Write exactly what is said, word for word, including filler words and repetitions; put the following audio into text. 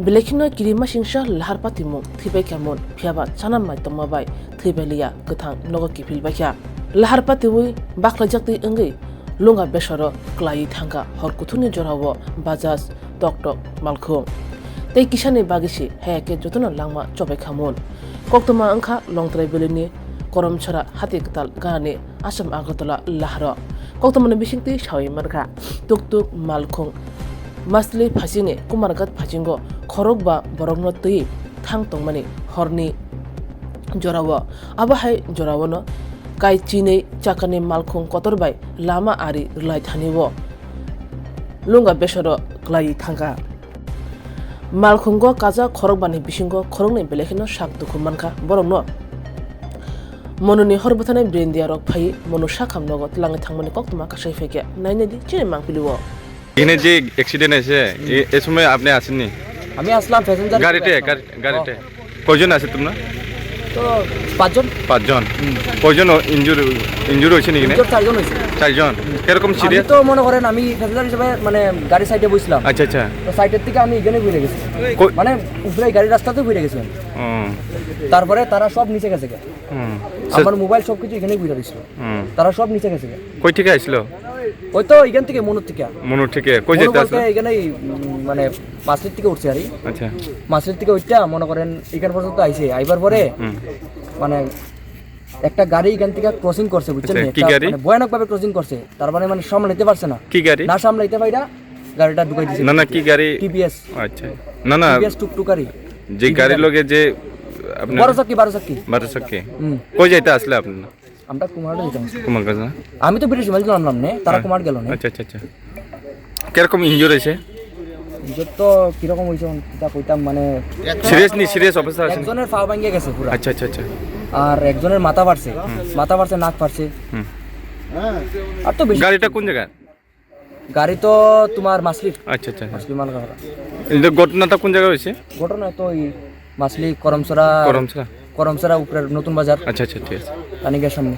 Belai kheno kirimasingsa lahar patimung thwibai kha mun, phiyaba chana mai tongma bai thwibai liya, kwthang nogo kiphil bai kha. Lahar patiwi baklaijaktwi wngwi Lunga Besoro klaiwi thangkha hor kuthukni jorao Bajaj Tok Tok Malkhung. Tei kisani bagwi se haya khe jotono langma chobai kha mun. Koktwma wngkha Longtrai Valley-ni Koromsora hati kwtal ganani Assam Agartala laharo. Koktwmani bisingtwi sawi mankha, tuk tuk malkhung masli phasingni Kumarghat phasingo khorokba borokno twi thang tongmani horni jorao. Abo hai joraono kai chinwi chakani malkhung kotor bai lama ari rwlai thani o Lunga Besoro klaiwi thangkha. Malkhungo kaja khorokbani bisingo khoroknwi belai kheno sak dukhu mankha borokno. Mononi hor bwtharnai brendia rok phai mono sakham nogo twlangwi thangmani koktwma kasai phaikha. Nainai di chini mangpili o. এখানে যে অ্যাক্সিডেন্ট হয়েছে, এ- এ সময় আপনি আসেননি? আমি আসলাম প্যাসেঞ্জার হিসেবে গাড়িতে, আসলাম। গাড়ি- গাড়িতে। ও। কয়জন আছে তোমরা? তো পাঁচজন। পাঁচজন? হুম। কয়জন ইনজুর, ইনজুর হয়েছে নাকি? ইনজুর চারজন হয়েছে। চারজন? হুম। কিরকম আমি সিরিয়াস? তো মনে করেন আমি প্যাসেঞ্জার হিসেবে মানে গাড়ি সাইডে বসলাম। আচ্ছা, আচ্ছা। তো সাইডের থেকে আমি এখানে ঘুরে গেছি। কই- মানে উপরে গাড়ি রাস্তাতে ঘুরে গেছিলাম। ও। তারপরে তারা সব নিচে গেছে গা। হুম। আমার মোবাইল সব কিছু এখানে ঘুরে দিছিল। হুম। তারা সব নিচে গেছে গা। কই থেকে আসলো? ওই তো এখান থেকে মনুর থেকে। মনুর থেকে? কই মনু যেতে বলতে আসলো? এখানে এই, উম, মানে মাসলির থেকে উঠছে আর কি। আচ্ছা। মাসলির থেকে উঠতে মনে করেন এখান পর্যন্ত আইছে। আইবার পরে হুম। মানে একটা গাড়ি এখান থেকে ক্রসিং করছে, বুঝছেন আচ্ছা, নি? কি একটা গাড়ি? মানে ভয়ানকভাবে ক্রসিং করছে। তার মানে, মানে সামলাইতে পারছে না। কি গাড়ি? না সামলাইতে পাইরা গাড়িটা ঢুকাই দিছে। না, না, কি গাড়ি? টিভিএস। আচ্ছা। না, না। টিভিএস টুকটুক গাড়ি। যে টিভিএস গাড়ির গাড়ি। লগে যে আপনার বারো চাক্কি, বারো চাক্কি। বারো চাক্কি? হুম। কই যাইতে আসলে আপনারা? আমরা কুমারঘাট যেতাম। কুমারঘাট না? আমি তো ব্রিটিশ মাইল নামলাম নে, তারা হ্যাঁ। কুমারঘাট গেল নে। আচ্ছা, আচ্ছা, আচ্ছা। কিরকম ইনজুর হয়েছে? ইনজুর তো কিরকম হয়েছে, অন-, কিতা কইতাম, মানে সিরিয়াস নি, সিরিয়াস অবস্থা আছে? একজনের পা ভাঙিয়ে গেছে পুরা। আচ্ছা, আচ্ছা, আচ্ছা। আর একজনের মাথা ফাটছে, হুম। মাথা ফাটছে, নাক ফাটছে। হুম। আর তো বেশি গাড়িটা কোন জায়গায়? গাড়ি তো তোমার মাসলির। আচ্ছা, আচ্ছা, আচ্ছা। মাসলি মালগাড়া। এই যে ঘটনাটা কোন জায়গায় হয়েছে? ঘটনা তো ওই মাসলি করমছড়া। করমছড়া? করমছড়া উপরে নতুন বাজার। আচ্ছা, আচ্ছা, ঠিক আছে। তানিকের সামনে।